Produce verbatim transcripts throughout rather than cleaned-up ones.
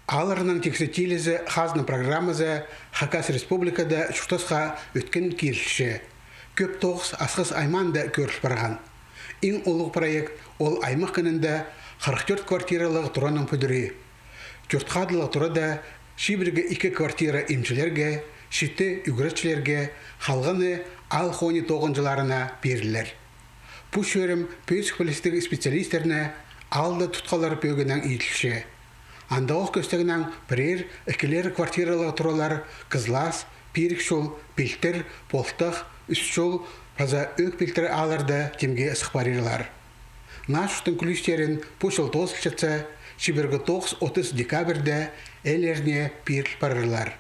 Аалларның тиксі тилізі хазна программазы Хакас Республикада чуртасха ӧткін кирілче. Кӧп тоғыс Асхыс аймаанда кӧріл парған. Иң улуғ проект ол аймах кінінде хырых тӧрт квартиралығ тураның пӱдірии. Тӧрт хадылығ турада чибіргі ікі квартира имҷілерге, читі ӱгретчілерге, халғаны аал хонии тоғынҷыларына пирілер. Пу чӧрім пӧзік пілістіг специалистерні аалда тутхалар пӧгінең иділче. Андағох кӧстегнең пірер, ікілер квартиралығ туралар Кызлас, Пирік Чул, Пилтір, Полтах, Ӱс Чул паза Ӧӧк Пилтір аалларда тимге сых парирлар. Наа чурттың кӱлӱстерін пу чыл тоозылчатса, чибіргі тоғыс отыс декабрьда ээлеріне пиріл парарлар.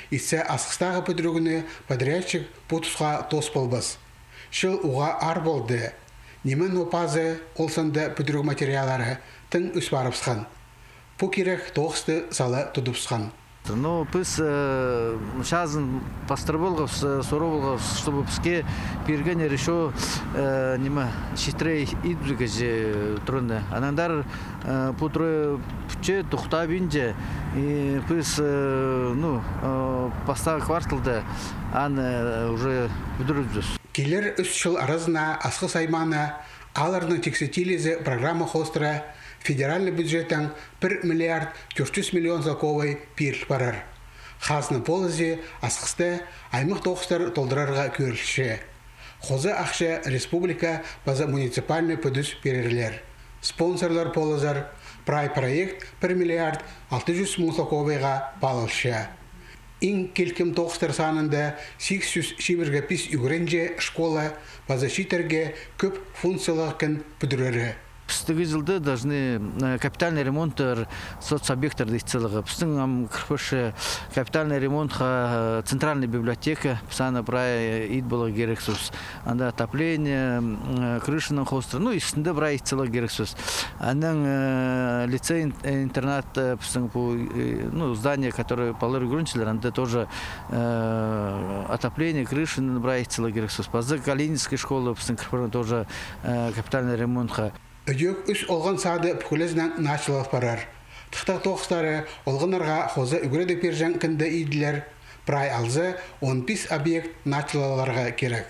Итсе Асхыстағы пӱдірігні подрядчик пу тусха тоос полбас. Чыл уғаа аар полды. Ниме ноо пазы, ол санда пӱдіріг материаллары, тың ӱс парыбысхан. Пу кирек тоғысты сала тудыбысхан. Ну, піс, э, чазын пастыр полғабыс, э, сурап полғабыс, чтобы піске пиргеннер ещё, э, ниме, читрей идібізерге тура. Анаңар, э, пу тура пӱтче, тохтабинча, и піс, э, ну, э, пастағы кварталда аны, э, уже пӱдірібіс. Килер ӱс чыл аразына Асхыс аймааны аалларның тиксі тилізі программа хоостыра федеральный бюджеттең пір миллиард тӧрт чӱс миллион салковай пиріл парар. Хазна полызы Асхыста аймах тоғыстар толдырарға кӧрілче. Хоза ахча республика паза муниципальный пӱдӱс пирерлер. Спонсорлар полызар, прай проект пір миллиард алты чӱс муң салковайға паалалча. Иң килкім тоғыстар санында сигіс чӱс чибіргі пис ӱгренҷі школа паза чииттерге кӧп функциялығ кін пӱдірері. Пістігі чылда должны, э, капитальный ремонттар соцобъекттерде ит саларға. Пістің ам кірпіші капитальный ремонтха, э, центральный библиотека, піс аны прай ит поларға кирексібіс. Анда отопление, м, э, крышаның хоостыра, ну, истінде прай ит саларға кирексібіс. Анаң, э, лицей, ин-, э, интернат, э, пістің пу, э, ну, здание, которое палалар ӱгренчелер, анда тоже, э, отопление, крышаны прай ит саларға кирексібіс. Паза Калининский школа пістің кірпірін тоже, э, капитальный ремонтха. Ідӧк ӱс олған сады пӱкӱлезінең началал парар. Тыхтағ тоғыстары олғаннарға хоза ӱгредіг пирҷең кінде иділер, прай алза он пис объект началаларға кирек.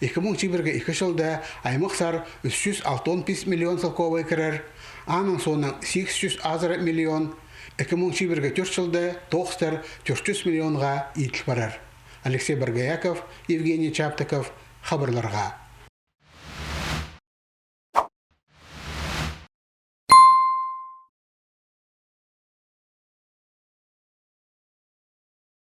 Ікі муң чибіргі ікі чылда аймах сар ӱс чӱс алтон пис миллион салковай кірер, аның соонаң сигіс чӱс азыра миллион, ікі муң чибіргі тӧрт чылда тоғыстар тӧрт чӱс миллионға иділ парар. Алексей Боргояков, Евгений Чаптыков, хабарларға.